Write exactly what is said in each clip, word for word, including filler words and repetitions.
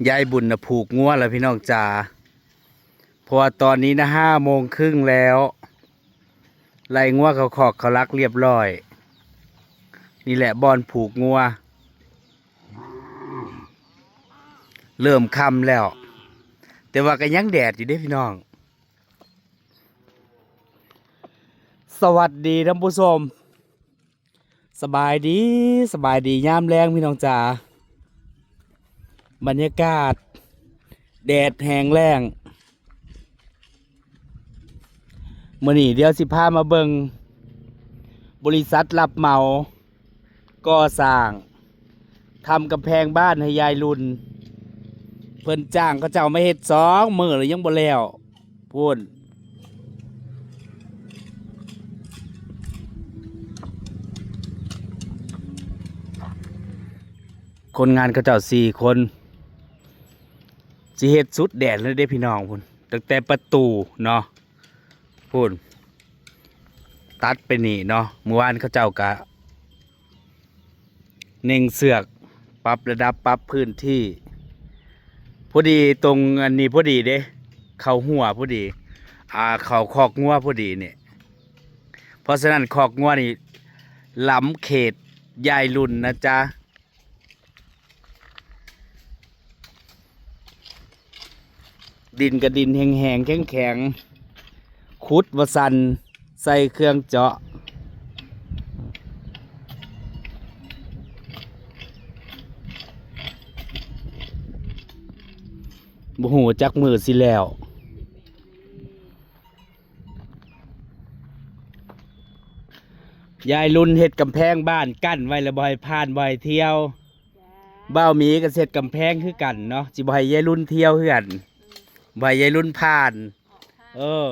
ยายบุญนะผูกงัวแล้วพี่น้องจ๋า เพราะว่าตอนนี้นะห้าโมงครึ่งแล้ว ไล่งัวเขาคอกเขาหลักเรียบร้อย นี่แหละบ่อนผูกงัว เริ่มค่ำแล้ว แต่ว่าก็ยังแดดอยู่เด้พี่น้อง สวัสดีท่านผู้ชม สบายดี สบายดียามแลงพี่น้องจ๋า บรรยากาศ แดดแฮงแล้ง มื้อนี้เดี๋ยวสิพามาเบิ่ง บริษัทรับเหมา ก่อสร้าง ทำกำแพงบ้านให้ยายลุน เพิ่นจ้างเขาเจ้ามาเฮ็ดสองมื้อแล้วยังบ่แล้ว พู้น คนงานเขาเจ้าสี่คน สิเฮ็ดสุดแดนเลยเด้พี่น้องพู้น ตั้งแต่ประตูเนาะ พู้น ตัดไปนี่เนาะ เมื่อวานเขาเจ้ากะ เน่งเสือก ปรับระดับ ปรับพื้นที่ พอดีตรงอันนี้พอดีเด้ เข้าหัวพอดี อ่า เข้าคอกงัวพอดีเนี่ย เพราะฉะนั้นคอกงัวนี่ล้ำเขตยายลุนนะจ๊ะ ดินกะดินแฮงๆ แข็งๆ ขุดว่าซั่น ใส่เครื่องเจาะ บ่ฮู้จักมื้อสิแล้ว ยายลุนเฮ็ดกำแพงบ้านกั้นไว้แล้วบ่ให้ผ่าน บ่ให้เที่ยว บ่าวหมีก็เฮ็ดกำแพงคือกันเนาะ สิบ่ให้ยายลุนเที่ยวคือกัน บ่ให้ยายลุนผ่าน เออ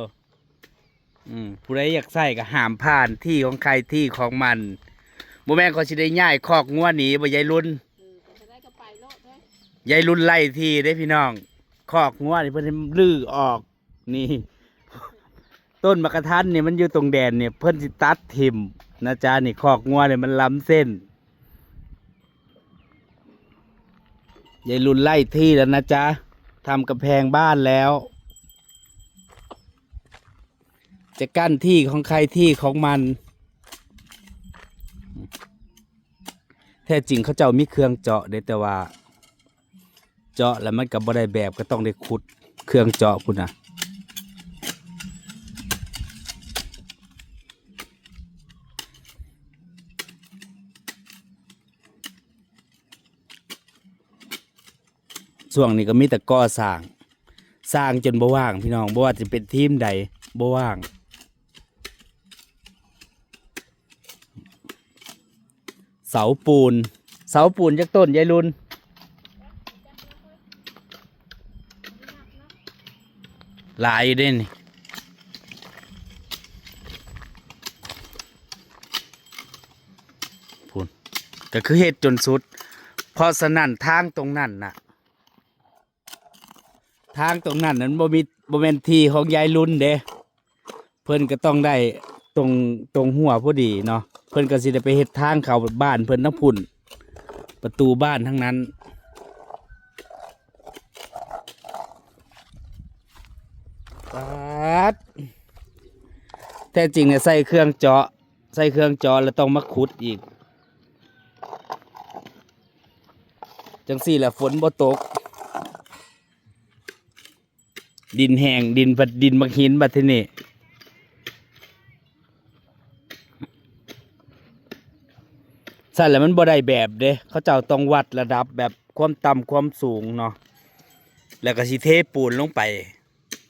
อืม ผู้ใดอยากใช้ก็ห้ามผ่าน ที่ของใครที่ของมัน บ่แม่นเขาสิได้ย้ายคอกงัวหนีบ่ยายลุน เออ ไปทางใดก็ไปโลดเด้อ ยายลุนไล่ที่เด้พี่น้อง คอกงัวนี่เพิ่นรื้อออก นี่ ต้นมะกะทันนี่มันอยู่ตรงแดนเนี่ย เพิ่นสิตัดถิ่มนะจ๊ะ นี่คอกงัวเนี่ยมันล้ำเส้น ยายลุนไล่ที่แล้วนะจ๊ะ ทำกำแพงบ้านแล้ว จะกั้นที่ของใครที่ของมัน แท้จริงเขาเจ้ามีเครื่องเจาะเด้ แต่ว่า เจาะแล้วมันก็บ่ได้แบบ ก็ต้องได้ขุดเครื่องเจาะพู้นน่ะ ช่วงนี้ก็มีแต่ก่อสร้าง สร้างจนบ่ว่างพี่น้อง บ่ว่าจะเป็นทีมใด บ่ว่าง เสาปูน เสาปูนจักต้นยายลุน หลายอยู่เด้นี่ พู้น ก็คือเฮ็ดจนสุด เพราะฉะนั้นทางตรงนั้นน่ะ ทางตรงนั้นนั้นบ่มี บ่แม่นที่ของยายลุนเด้ เพิ่นก็ต้องได้ตรง ตรงหัวพอดีเนาะ เพิ่นก็สิได้ไปเฮ็ดทางเข้าบ้านเพิ่นทั้งพู้น ประตูบ้านทั้งนั้น ป๊าด แท้จริงเนี่ยใส่เครื่องเจาะ ใส่เครื่องเจาะแล้วต้องมาขุดอีก จั่งซี้แหละฝนบ่ตก ดินแห้ง ดินบัด ดินบักหินบัดทีนี้ ซั่นแล้วมันบ่ได้แบบเด้ เขาเจ้าต้องวัดระดับแบบความต่ำความสูงเนาะ แล้วก็สิเทปูนลงไป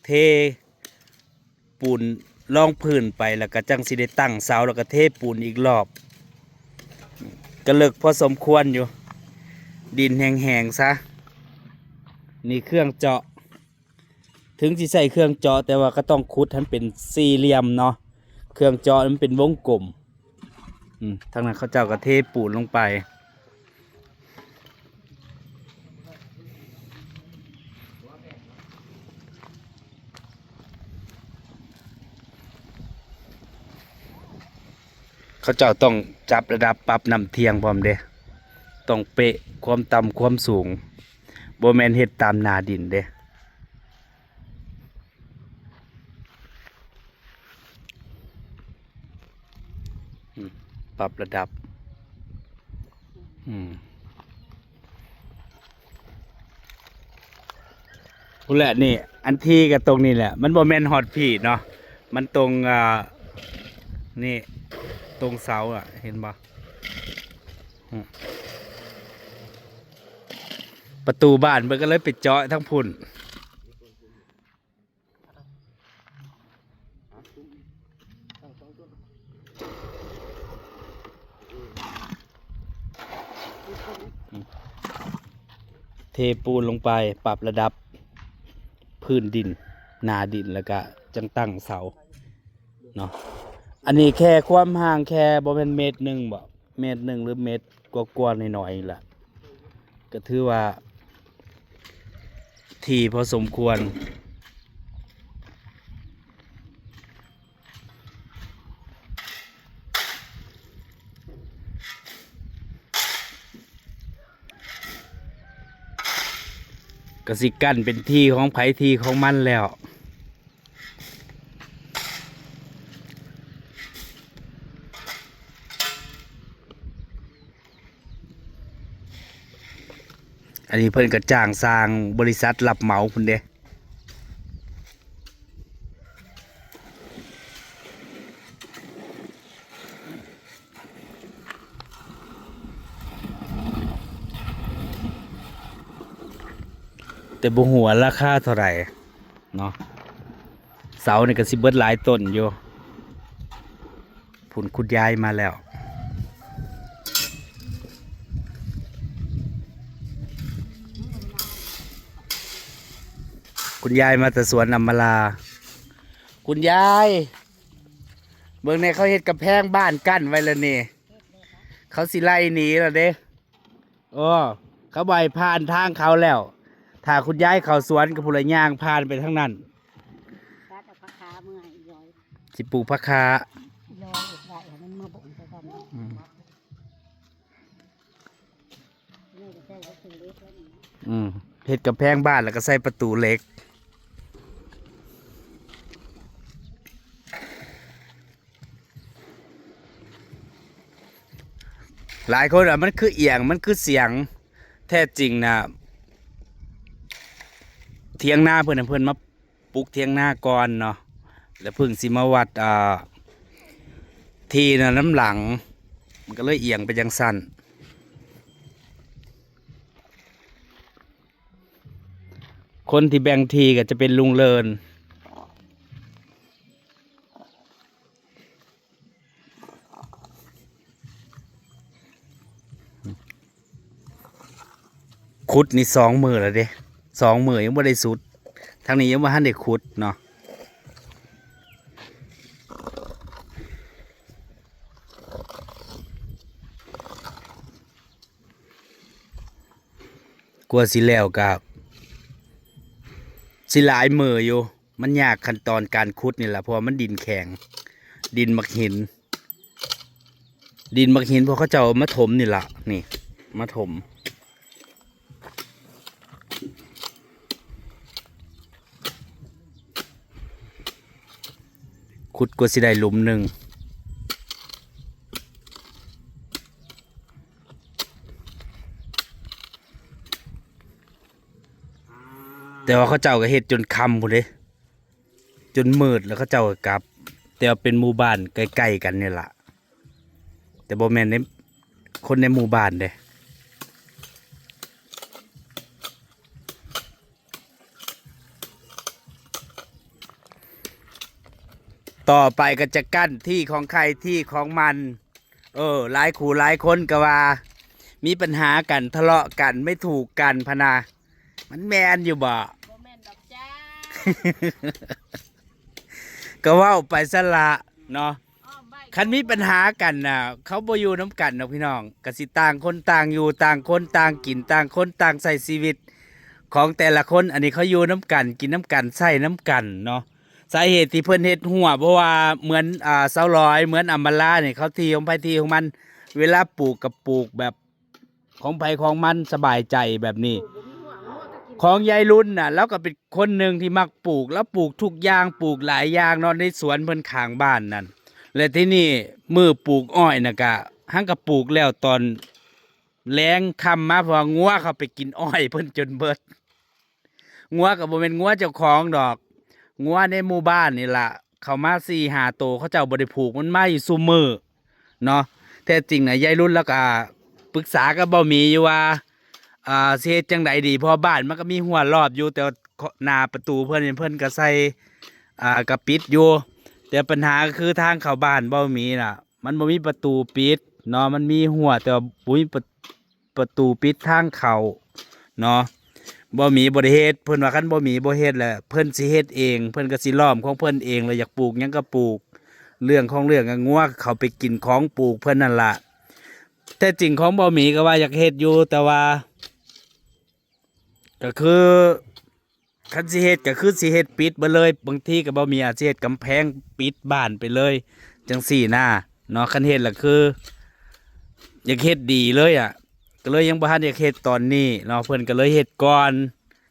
เทปูนรองพื้นไป แล้วก็จั่งสิได้ตั้งเสา แล้วก็เทปูนอีกรอบ ก็เลิกพอสมควรอยู่ ดินแห้งๆ ซะ นี่เครื่องเจาะ ถึงสิใส่เครื่องเจาะ แต่ว่าก็ต้องขุดให้มันเป็นสี่เหลี่ยมเนาะ เครื่องเจาะมันเป็นวงกลม อืม ทางนั้นเขาเจ้าก็เทปูนลงไป เขาเจ้าต้องจับระดับปรับน้ำเที่ยงพร้อมเด้ ต้องเป๊ะความต่ำความสูง บ่แม่นเฮ็ดตามหน้าดินเด้ อืม ปรับระดับ อืม พู้นแหละนี่ อันที่ก็ตรงนี้แหละ มันบ่แม่นฮอดพี้เนาะ มันตรง อ่า นี่ ตรงเสาอะ เห็นบ่ อืม ประตูบ้านเพิ่นก็เลยไปเจาะทางพุ้น เทปูนลงไป ปรับระดับพื้นดิน หน้าดิน แล้วก็จั่งตั้งเสาเนาะ อันนี้แค่ความห่างแค่บ่แม่นเมตรหนึ่งบ่ เมตรหนึ่งหรือเมตรกว่าๆหน่อยๆนี่แหละ ก็ถือว่า ที่พอสมควร ก็สิกั้นเป็นที่ของไผที่ของมันแล้ว อันนี้เพิ่นก็จ้างสร้างบริษัทรับเหมาพุ้นเด้ แต่บ่ฮู้ว่าราคาเท่าใดเนาะ เสานี่ก็สิเบิดหลายต้นอยู่ พุ้นคุณยายมาแล้ว คุณยายมาแต่สวนอำมาลา คุณยาย เบิ่งแหน่ เขาเฮ็ดกำแพงบ้านกั้นไว้แล้วนี่ เขาสิไล่หนีแล้วเด้ โอ้ เขาบ่ให้ผ่านทางเขาแล้ว ถ้าคุณยายเข้าสวนก็พุ้นละย่างผ่านไปทางนั้น ตัดเอาผักขาเมื่อให้อีย้อย สิปลูกผักขา ย้อยอีกได้ ให้มันมาบ่งไปกัน อืม นี่ก็ใส่ประตูเหล็กแล้วนี่ อืม เฮ็ดกำแพงบ้านแล้วก็ใส่ประตูเหล็ก หลายคนว่ามันคือเอียง มันคือเสียง แท้จริงนะ เถียงนาเพิ่นน่ะ เพิ่นมาปลูกเถียงนาก่อนเนาะ แล้วเพิ่งสิมาวัด อ่า ที่นะนำหลัง มันก็เลยเอียงไปจั่งซั้น คนที่แบ่งที่ก็จะเป็นลุงเลิน ขุดนี่สองมื้อแล้วเด้ สองมื้อยังบ่ได้สุด ทางนี้ยังบ่ทันได้ขุดเนาะ กว่าสิแล้วก็สิหลายมื้ออยู่ มันยากขั้นตอนการขุดนี่แหละ เพราะว่ามันดินแข็ง ดินหมากหิน ดินหมากหิน พวกเขาเจ้ามาถมนี่ล่ะ นี่ มาถม ขุดกว่าสิได้หลุมหนึ่ง แต่ว่าเขาเจ้าก็เฮ็ดจนค่ำพุ้นเด้ จนมืดแล้วเขาเจ้าก็กลับ แต่ว่าเป็นหมู่บ้านใกล้ๆกันนี่ล่ะ แต่บ่แม่นใน คนในหมู่บ้านเด้ ต่อไปก็จะกั้นที่ของใครที่ของมัน เออ หลายคู่หลายคนก็ว่า มีปัญหากัน ทะเลาะกัน ไม่ถูกกันพะนะ มันแม่นอยู่บ่ บ่แม่นดอกจ้า ก็เว้าไปซะละเนาะ อ้อมใบ้ คันมีปัญหากันน่ะ เขาบ่อยู่นำกันดอกพี่น้อง ก็สิต่างคนต่างอยู่ ต่างคนต่างกิน ต่างคนต่างใช้ชีวิตของแต่ละคน อันนี้เขาอยู่นำกัน กินนำกัน ใช้นำกันเนาะ สาเหตุที่เพิ่นเฮ็ดฮั้ว เพราะว่าเหมือน อ่า สาวลอย เหมือนอำมาลานี่ เขาที่ของไผที่ของมัน เวลาปลูกก็ปลูกแบบของไผของมัน สบายใจแบบนี้ บ่มีฮั้ว ฮั้วแต่ ของยายรุ่นน่ะ ลาวก็เป็นคนหนึ่งที่มักปลูก ลาวปลูกทุกอย่าง ปลูกหลายอย่างเนาะ ในสวนเพิ่นข้างบ้านนั่น และที่นี่มื้อปลูกอ้อยน่ะกะ หั้นก็ปลูกแล้วตอนแลงค่ำมา เพราะว่างัวเขาไปกินอ้อยเพิ่นจนเบิด งัวก็บ่แม่นงัวเจ้าของดอก งัวในหมู่บ้านนี่ล่ะ เข้ามาสี่ห้าโต เขาเจ้าบ่ได้ผูก มันมาอยู่ซุมื้อเนาะ แท้จริงน่ะ ยายรุ่นลาวก็ปรึกษากับบ่าวหมีอยู่ว่า อ่า สิเฮ็ดจั่งใดดี เพราะบ้านมันก็มีรั้วรอบอยู่ แต่ว่าหน้าประตูเพิ่นนี่ เพิ่นก็ใส่ อ่า ก็ปิดอยู่ แต่ปัญหาก็คือทางเข้าบ้านบ่าวหมีน่ะ มันบ่มีประตูปิดเนาะ มันมีรั้ว แต่ว่าบ่มีประ ประตูปิดทางเข้าเนาะ บ่าวหมีบ่ได้เฮ็ด เพิ่นว่าคันบ่าวหมีบ่เฮ็ดแล้ว เพิ่นสิเฮ็ดเอง เพิ่นก็สิล้อมของเพิ่นเอง แล้วอยากปลูกหยังก็ปลูก เรื่องของเรื่องก็งัวเข้าไปกินของปลูกเพิ่นนั่นล่ะ แท้จริงของบ่าวหมีก็ว่าอยากเฮ็ดอยู่ แต่ว่า ก็คือ คันสิเฮ็ดก็คือสิเฮ็ดปิดเบิดเลย บางทีก็บ่าวหมีอาจสิเฮ็ดกำแพงปิดบ้านไปเลย จั่งซี้นะเนาะ คันเฮ็ดล่ะคือ อยากเฮ็ดดีเลยอะ ก็เลยยังบ่ทันอยากเฮ็ดตอนนี้เนาะ เพิ่นก็เลยเฮ็ดก่อน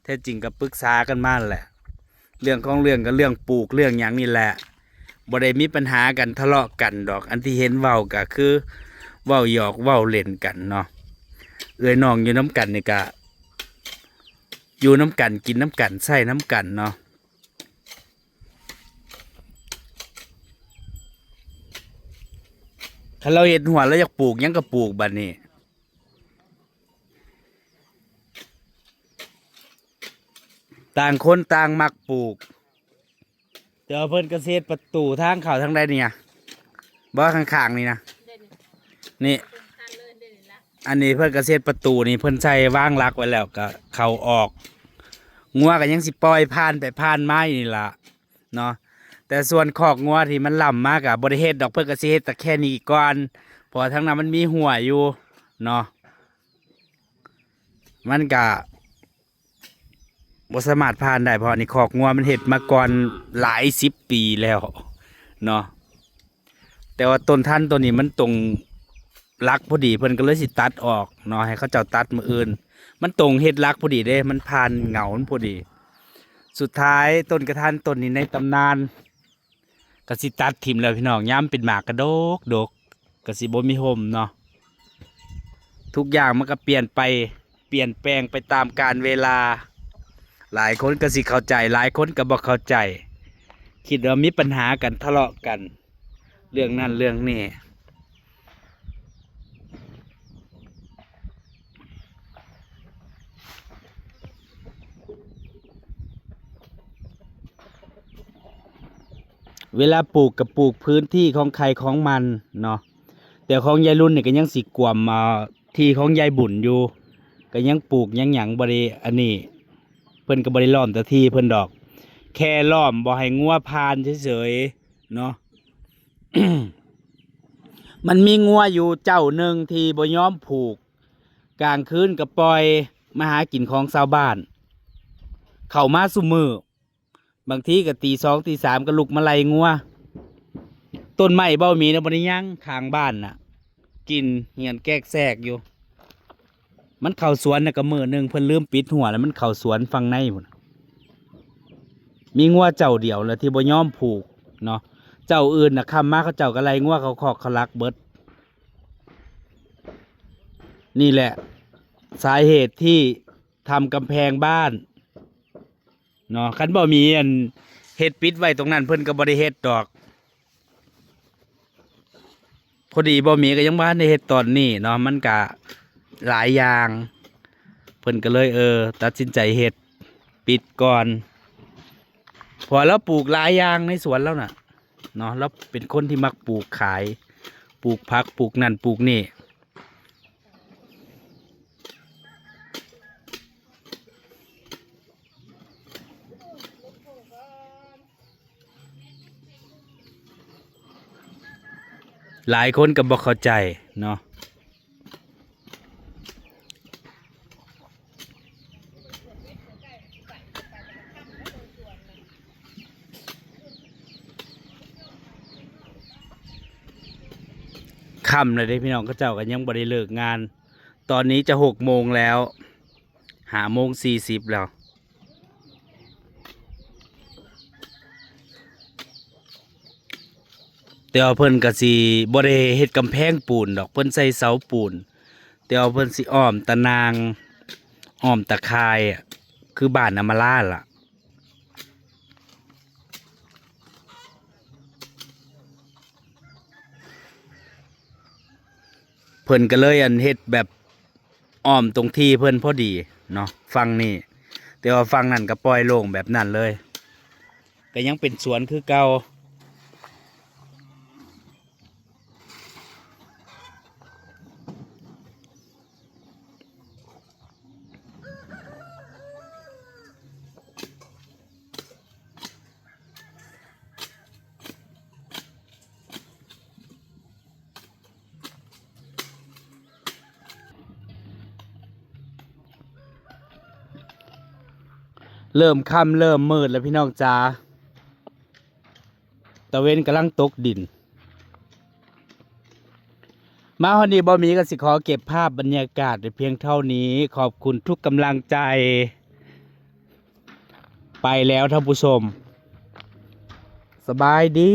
แท้จริงก็ปรึกษากันมาแหละ เรื่องของเรื่องก็เรื่องปลูกเรื่องหยังนี่แหละ บ่ได้มีปัญหากันทะเลาะกันดอก อันที่เห็นเว้าก็คือ เว้าหยอกเว้าเล่นกันเนาะ เอื้อยน้องอยู่นำกันนี่ก็ อยู่นำกัน กินนำกัน ใช้นำกันเนาะ คันลาวเฮ็ดรั้ว ลาวอยากปลูกหยังก็ปลูกบัดนี้ ต่างคนต่างมักปลูก แต่ว่าเพิ่นก็สิเฮ็ดประตูทางเข้าทางใดนี่อะ บ่ข้างๆนี่นะ นี่ อันนี้เพิ่นก็สิเฮ็ดประตูนี่ เพิ่นใส่วางหลักไว้แล้วก็เข้าออก งัวก็ยังสิปล่อยผ่านไปผ่านมาอยู่นี่ล่ะเนาะ แต่ส่วนคอกงัวที่มันล้ำมาก็บ่ได้เฮ็ดดอก เพิ่นก็สิเฮ็ดแต่แค่นี้ก่อน เพราะว่าทางนั้นมันมีรั้วอยู่เนาะ มันก็ บ่สามารถผ่านได้ เพราะอันนี้คอกงัวมันเฮ็ดมาก่อนหลายสิบปีแล้วเนาะ แต่ว่าต้นทานต้นนี้มันตรงหลักพอดี เพิ่นก็เลยสิตัดออกเนาะ ให้เขาเจ้าตัดมื้ออื่น มันตรงเฮ็ดหลักพอดีเด้ มันผ่านเหงามันพอดี สุดท้ายต้นกระทานต้นนี้ในตำนาน ก็สิตัดถิ่มแล้วพี่น้อง ยามเป็นหมากกะดกดก ก็สิบ่มีร่มเนาะ ทุกอย่างมันก็เปลี่ยนไป เปลี่ยนแปลงไปตามกาลเวลา หลายคนก็สิเข้าใจ หลายคนก็บ่เข้าใจ คิดว่ามีปัญหากัน ทะเลาะกัน เรื่องนั้นเรื่องนี้ เวลาปลูกก็ปลูกพื้นที่ของใครของมันเนาะ แต่ของยายรุ่นนี่ก็ยังสิกวม เอ่อ ที่ของยายบุญอยู่ ก็ยังปลูกยังหยังบ่ได้ อันนี้ เพิ่นก็บ่ได้ล้อมแต่ที่เพิ่นดอก แค่ล้อมบ่ให้งัวผ่านเฉยๆเนาะ มันมีงัวอยู่เจ้าหนึ่งที่บ่ยอมผูก กลางคืนก็ปล่อยมาหากินของชาวบ้าน เข้ามาซุมื้อ บางทีก็ตีสองตีสามก็ลุกมาไล่งัว ต้นไม้บ่มีนะ บ่ได้หยัง ข้างบ้านน่ะ กินเหี่ยนแกกแซกอยู่ มันเข้าสวนน่ะ ก็มื้อหนึ่งเพิ่นลืมปิดรั้ว แล้วมันเข้าสวนฝั่งในพุ้น มีงัวเจ้าเดียวแหละที่บ่ยอมผูกเนาะ เจ้าอื่นน่ะ ค่ำมาเขาเจ้าก็ไล่งัวเข้าคอกเข้าหลักเบิด นี่แหละสาเหตุที่ทำกำแพงบ้านเนาะ คันบ่มีอันเฮ็ดปิดไว้ตรงนั้น เพิ่นก็บ่ได้เฮ็ดดอก พอดีบ่มีก็ยังบ่ทันได้เฮ็ดตอนนี้เนาะ มันก็หลายอย่าง เพิ่นก็เลย เออ ตัดสินใจเฮ็ดปิดก่อน เพราะว่าลาวปลูกหลายอย่างในสวนลาวน่ะเนาะ ลาวเป็นคนที่มักปลูกขาย ปลูกผัก ปลูกนั่นปลูกนี่ หลายคนก็บ่เข้าใจเนาะ ค่ำแล้วเด้พี่น้อง เขาเจ้าก็ยังบ่ได้เลิกงาน ตอนนี้จะหกโมงแล้ว ห้าโมงสี่สิบแล้ว แต่ว่าเพิ่นก็สิบ่ได้เฮ็ดกำแพงปูนดอก เพิ่นใส่เสาปูน แต่ว่าเพิ่นสิอ้อมตะนาง อ้อมตะข่ายอะ คือบ้านอำมาลาล่ะ เพิ่นก็เลยอันเฮ็ดแบบอ้อมตรงที่เพิ่นพอดีเนาะ ฝั่งนี้ แต่ว่าฝั่งนั้นก็ปล่อยโล่งแบบนั้นเลย ก็ยังเป็นสวนคือเก่า เริ่มค่ำเริ่มมืดแล้วพี่น้องจ๋า ตะเว็นกำลังตกดิน มาฮอดนี้บ่มีก็สิขอเก็บภาพบรรยากาศไว้เพียงเท่านี้ ขอบคุณทุกกำลังใจ ไปแล้วท่านผู้ชม สบายดี